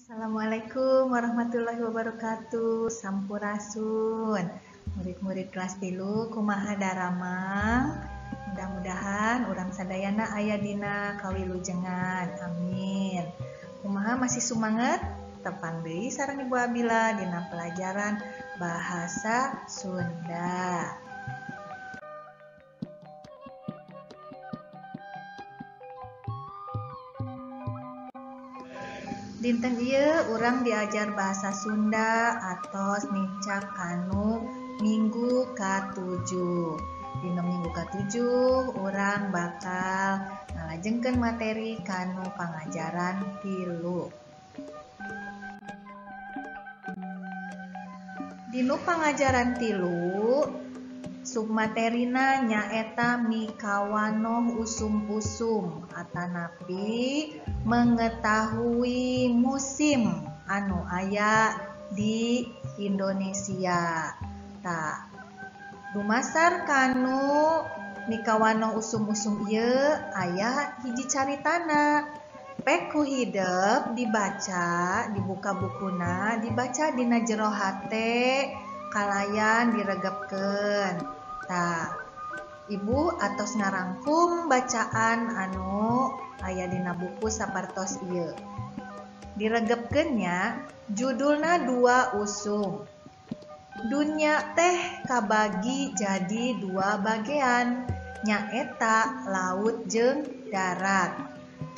Assalamualaikum warahmatullahi wabarakatuh. Sampurasun. Murid-murid kelas 3 kumaha daramang. Mudah-mudahan urang sadayana aya dina kawilujengan. Amin. Kumaha masih sumanget? Tepang deui sareng Ibu Abila dina pelajaran bahasa Sunda. Dinten ieu urang diajar bahasa Sunda atos nincak kanu minggu ka-7. Dina minggu ka-7 urang bakal ngalajengkeun materi kanu pangajaran 3. Dinu pangajaran 3 submaterina nyaeta mikawanoh usum-usum atanapi mengetahui musim anu aya di Indonesia. Tah, dumasar kanu mikawanoh usum-usum ieu aya hiji caritana. Pek ku hidep dibaca, dibuka bukuna, dibaca dina jero hate kalayan diregepkeun. Tah, ibu atos ngarangkum bacaan anu aya dina buku sapartos ieu. Diregepkeun nya, judulna Dua Usum. Dunya teh kabagi jadi dua bagian, nyaeta laut jeung darat.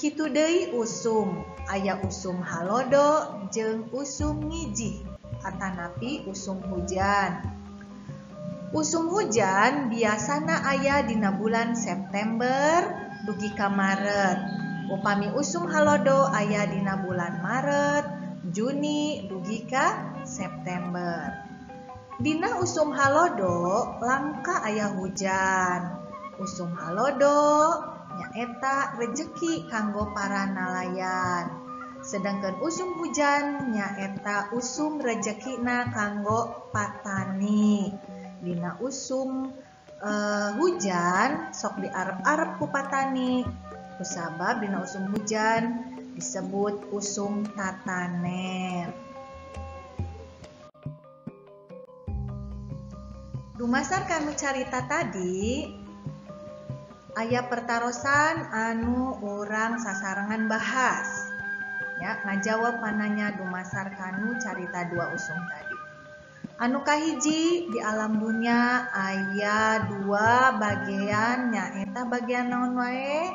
Kitu deui usum, aya usum halodo jeung usum ngijih atanapi usum hujan. Usum hujan biasana aya dina bulan September dugi ka Maret. Upami usum halodo aya dina bulan Maret, Juni dugi ka September. Dina usum halodo langka aya hujan. Usum halodo nyaeta rejeki kanggo para nalayan. Sedangkan usum hujan nyaeta usum rejekina kanggo patani. Dina usum hujan sok diarep-arep ku patani. Kusabab dina usum hujan disebut usum tatanen. Dumasar kanu carita tadi aya pertarosan anu urang sasarengan bahas. Ya, ngajawab pananya dumasar kanu carita dua usum tadi. Anu kahiji di alam dunia aya dua bagian, nyaeta bagian naon wae?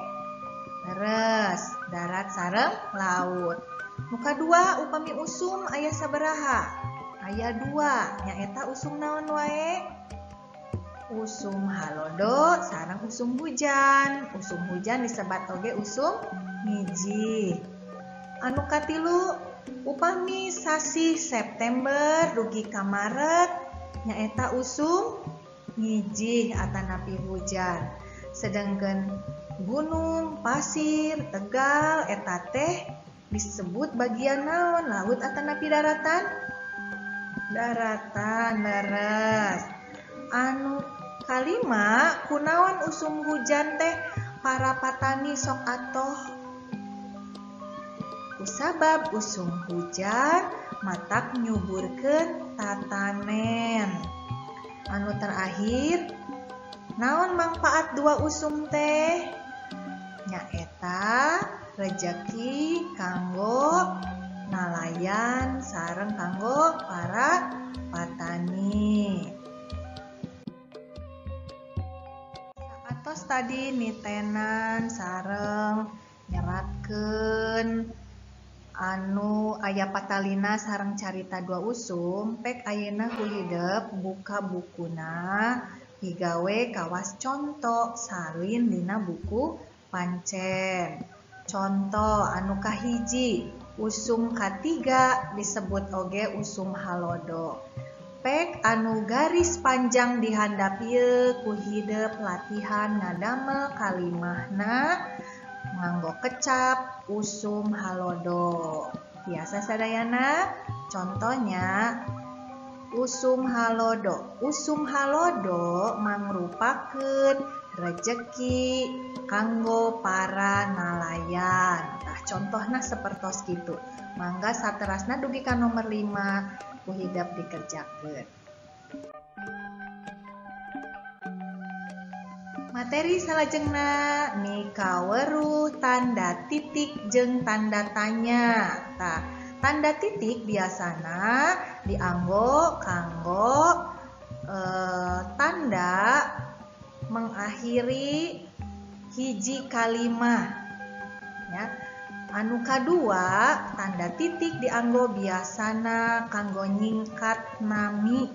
Leres, darat sareng laut. Nu kadua upami usum aya sabaraha? Aya dua, nyaeta usum naon wae? Usum halodo sareng usum hujan. Usum hujan disebat oge usum ngijih. Anu katilu upami sasih September dugi ka Maret nyaeta usum ngijih atanapi hujan. Sedangkan gunung, pasir, tegal eta teh disebut bagian naon? Laut atanapi daratan? Daratan, leres. Anu kalima kunaon usum hujan teh para patani sok atoh? Kusabab usum hujan matak nyuburkeun tatanen. Anu terakhir, naon mangpaat dua usum teh? Nyaeta rejeki kanggo nalayan sareng kanggo para patani. Atos tadi nitenan sareng nyeratkeun anu aya patalina sareng carita dua usum. Pek ayeuna ku hidep buka bukuna higawe kawas conto salin dina buku pancen. Conto anu kahiji, usum katiga disebut oge usum halodo. Pek anu garis panjang dihandap ieu ku hidep latihan ngadamel kalimahna nganggo kecap usum halodo. Biasa sadayana, contohnya usum halodo. Usum halodo mangrupakeun rejeki kanggo para nalayan. Tah Contohna sapertos kitu. Mangga saterasna dugi ka nomor 5 ku hidep dikerjakeun. Materi salajengna mikaweruh tanda titik jeung tanda tanya. Tah, tanda titik biasana dianggo kanggo tanda mengakhiri hiji kalimah ya. Anu kadua tanda titik dianggo biasana kanggo nyingkat nami,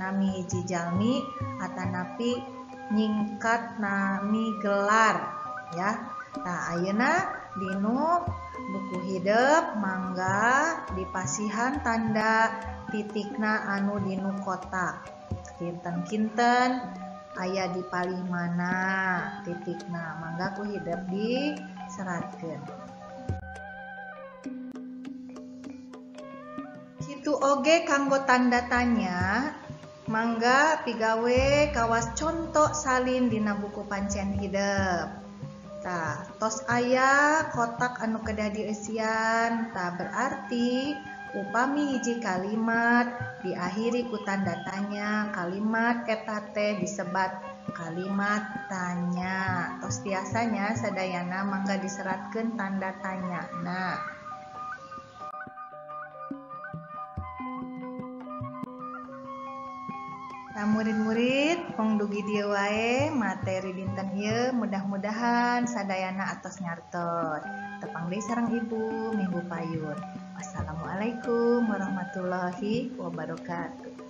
nami hiji jalmi atanapi nyingkat nami gelar ya. Nah, ayeuna dinu buku hidep mangga dipasihan tanda titikna anu dinu kotak. Kinten-kinten aya di palih mana titikna, mangga ku hidep diseratkeun. Kitu oge kanggo tanda tanya, mangga pigawe kawas conto salin dina buku pancen hidep. Tah, tos aya kotak anu kedah dieusian, tah berarti upami hiji kalimat diakhiri ku tanda tanya, kalimat eta teh disebat kalimat tanya. Tos biasanya sadayana mangga diseratkeun tanda tanya. Nah, murid-murid, mung dugi dieu wae materi dinten ieu, mudah-mudahan sadayana atos nyartos. Tepang deui sareng Ibu minggu payun. Wassalamualaikum warahmatullahi wabarakatuh.